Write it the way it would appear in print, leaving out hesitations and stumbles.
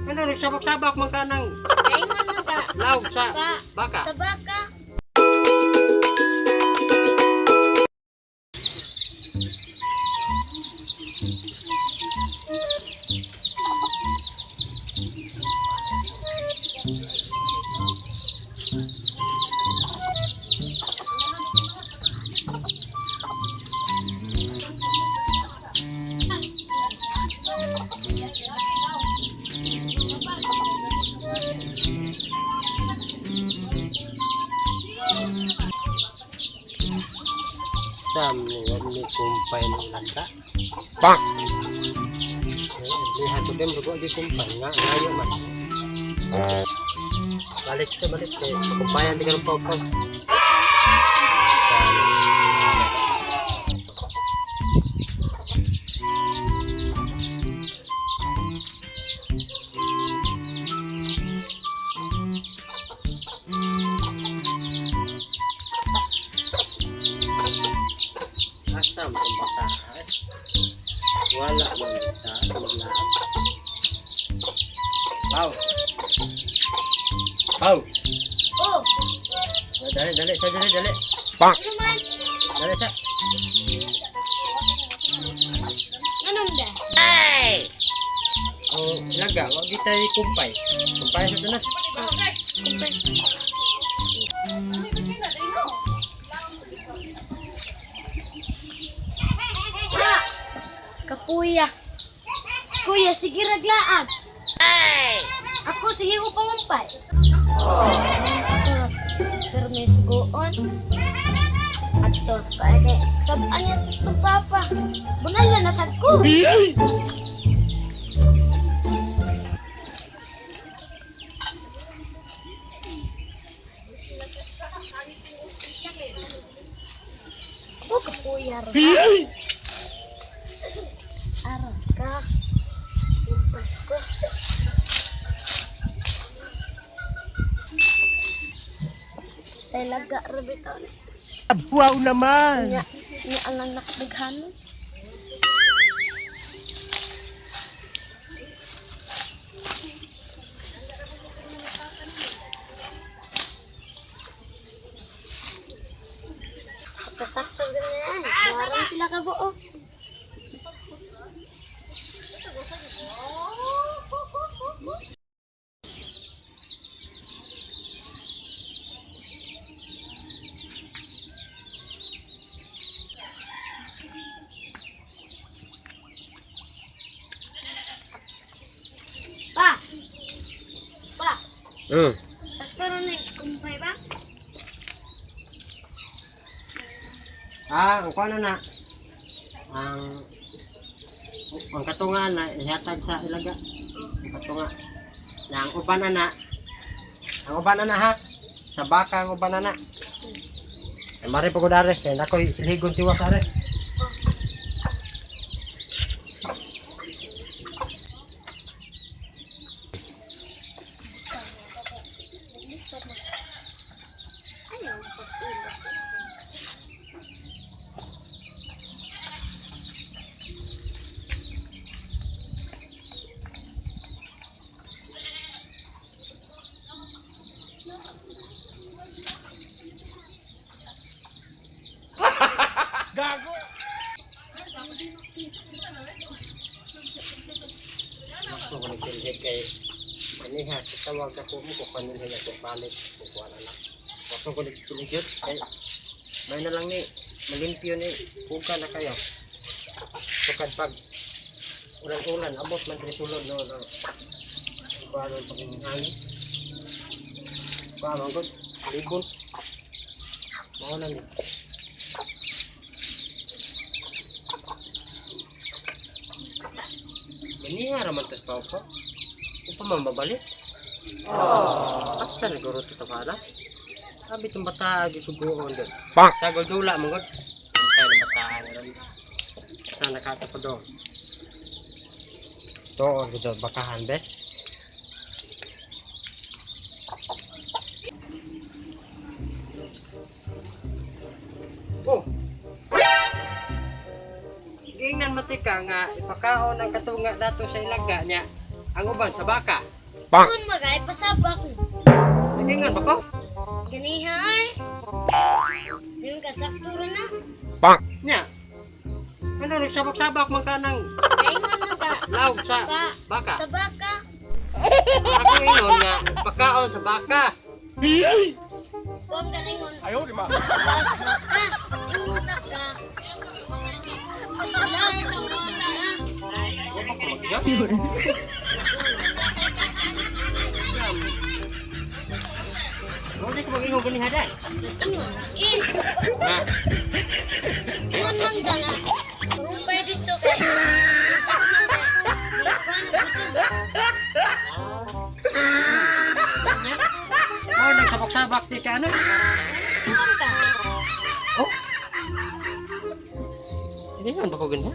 Ano, nagsabak-sabak man ka ng Naingon man ka. lawg sa Ba, baka. sa baka. Sam ni wag ni kumpay ng landa. Bang! Lihat ko din dugo di kumpay nga ngayo man. Balik ka balik kay kumpayan di karon pau. Sam. Asam ang bata. Wala man ta maglaag. Pau. Pau. Oh, Dali dali sa dali dali. Bang! ano man? Dali sa. Anong da? Ang laga, wag gitay kumpay. Kumpay sa tanas. Kumpay. Kapuya. Kuya, sige raglaag. Ako, sige ko pangumpay. Pero may sugoon. At to, kay sabaan niya itong papa. Bunal na nasad ko. Ako kapuya ro. Aras ka. Umpas ko. Sa ilaga ra bitaw ni. Wow naman! Nya, nya ang anak daghanon. Sakto-sakto ganyan. Buharan sila kabuo. Pa! Pa! Sakto rin na kumpay ba? Ah, ang kuno na. Ang ang katunga na ihatag sa ilaga. Ang katunga. Na ang uban na. Ang uban na ha. Sa baka ang uban na. Ay mare pa ko dare kay nakoy silhigon tiwas are. Ayaw, pag-ilo. Gago! Gusto ko nagsilhig kay kaniha sa tawag ako mo ko kanilha ako palit ko kuha na lang. Gusto ko nagsilhig yun kay may na lang ni malimpyo ni kuka na kayo. Sukad pag ulan-ulan abot man diri sulod no no. Kuha man pag hangin. Kuha man gud libon. Mao na ni. Ganiha ra man tas pao ko. Upa man babalik. Asa na guro to tabala? Sabi itong bata gisugoon doon. Bang! Sagol dula mo god. Antay ng bataan na ron. Sa nakata ko doon. Tuon ko doon bakahan be. Oh! Giingnan matika nga ipakaon ang katunga dato sa ilaga niya. Ang uban sa baka. Kung magay pasabak. Nagingon ba ko? Ganiha ay. Yung kasakto ra na. Nya. Ano nagsabak-sabak man ka ng Naingon man ka. lawg sa Ba, baka. sa baka. Ako ingon nga pagkaon sa baka. Kung ganingon. Ayaw, di ma. Sa baka. Ingon na ka. Lawg sa baka. Wa pa ko mag-ingon. Siyam. Wa di ko mag-ingon ganiha day. Ingon. Eh. Ha? Ingon man ka na. Pag-umpay dito kay. Utak man ka. Kuan gutom. Nya. Mao nagsabak-sabak di ka ano? Ingon ka. Oh. Ingon ba ko ganiha?